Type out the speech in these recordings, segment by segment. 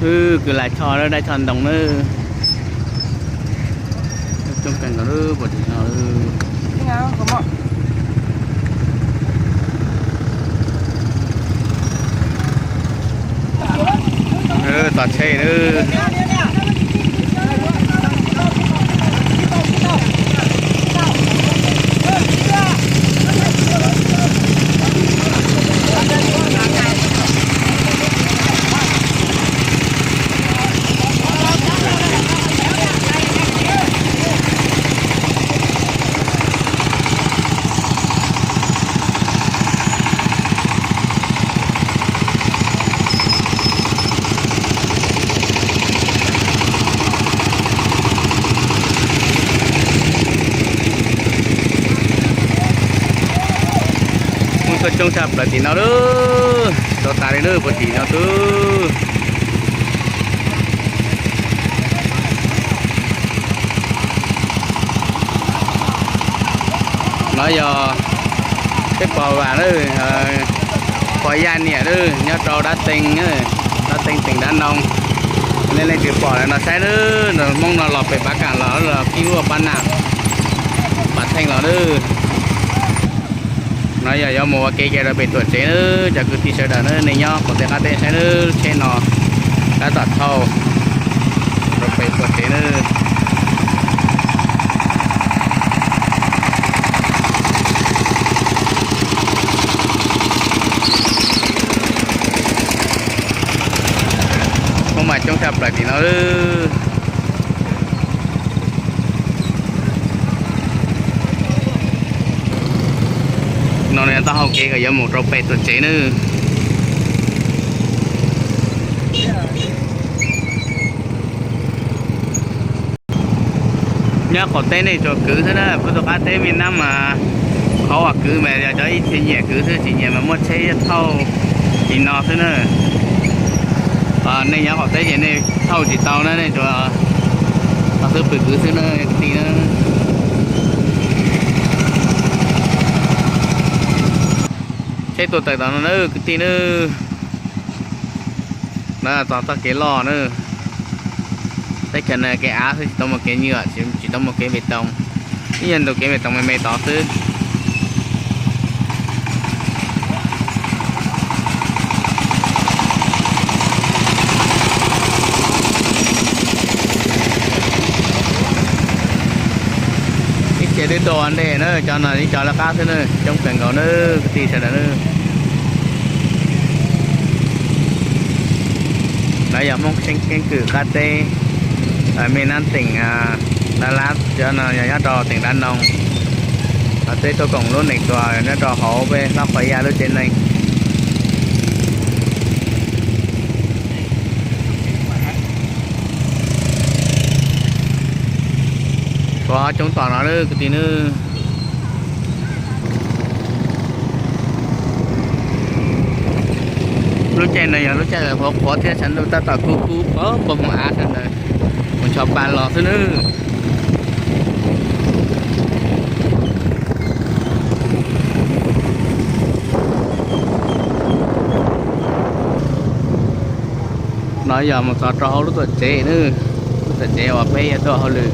Wb kwv lam tsho dab tsho ntoo na. Coob kawg nkaus lub puag tim no. Tos tsheb na. Muaj tuaj coob tshaj plaws tim no lawm, tsis tau tas li lawm puag tim no xwb. No yog tsheb pos vam na, pos yaj niam na, nyob rau Dab Teeg, Dab Teeg teem Dab Noo. Nej leej twg pom lawm no saib na, Hmoob no los pem Pab Kam los los kib ua Pab Nam, Pab Theej los na. No yog yuav mus ua ke kiag rau pem tuam tsev na, cov kwv tij sawv daws na, nej nyob qaum teb qab teb saib na, tsheb no tab tom thauj rau pem tuam tsev na. Hmoob mas coob tshaj plaws tim no. No yog taub hau kev kom yuav mus rau pem tuam tsev na. Nyob qaum teb nej tsuas kwv xwb na, pub tus qab teb me nab mas qhov uas kwv mas yog cov ib txhia nyiam kwv xwb, tsis nyiam mas muaj tsheb thauj tim no xwb na. Nej nyob qaum teb ces nej thauj tsis tau na, nej tsuas tau xwb pw kwv xwb na kwv tij na. Tsheb tuaj tawm tom no na kwv tij na. No txog txoj kev loj na. Teb chaws no kev av xwb, tsis tau muaj kev nyuam, tsis tau muaj kev pes toos. Ib yog ntu kev pes toos me me tod xwb. Ib txhia twb tuaj ua ntej na, cov no ib co lawv qab xwb na, coob kawg nkaus na kwv tij sawv daws na. Lawv yog Hmoob Xeeb Keeb Kwm qab teb, me nab teem Dab Lab, cov no yog nyob rau teem Dab Noo. Peb tuaj koom lub nees tuas nyob rau hauv peb Vaj Qhua Yaj lub tsev neeg. Tshuav coob tom no lawm kwv tij nawb. Lub caij no yog lub caij qhuav qhuav thiab tshav ntuj tab tom kub kub pag pag hmoov av sawv ntawd, mus ncho pa los xwb nawb. No yog mus txog rau hauv lub tuam tsev nawb, lub tuam tsev uas peb yuav tuaj hauj lwm.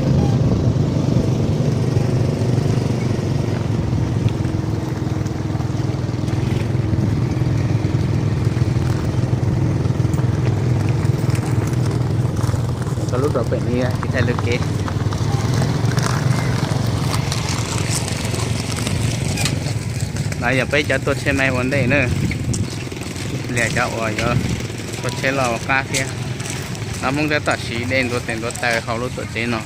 Txog lub rau pem no tsis thaij lub kev. No yog peb cov tuaj tsheb maib ua ntej na, lias cov uas yuav tuaj tsheb loj ua qab thiab. No Hmoob tab tom siv dej ntuav tes ntuav taw hauv lub tuam tsev no.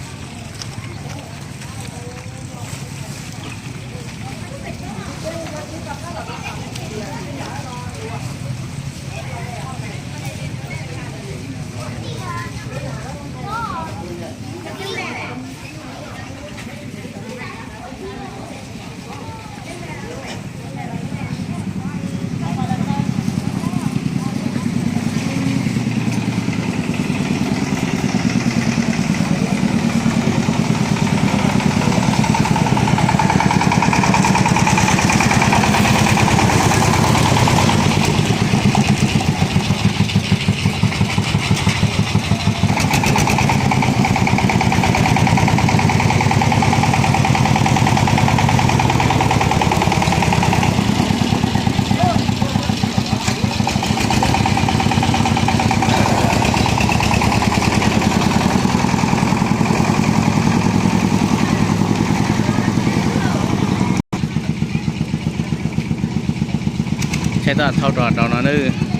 Tab thauj rau rau no nawb.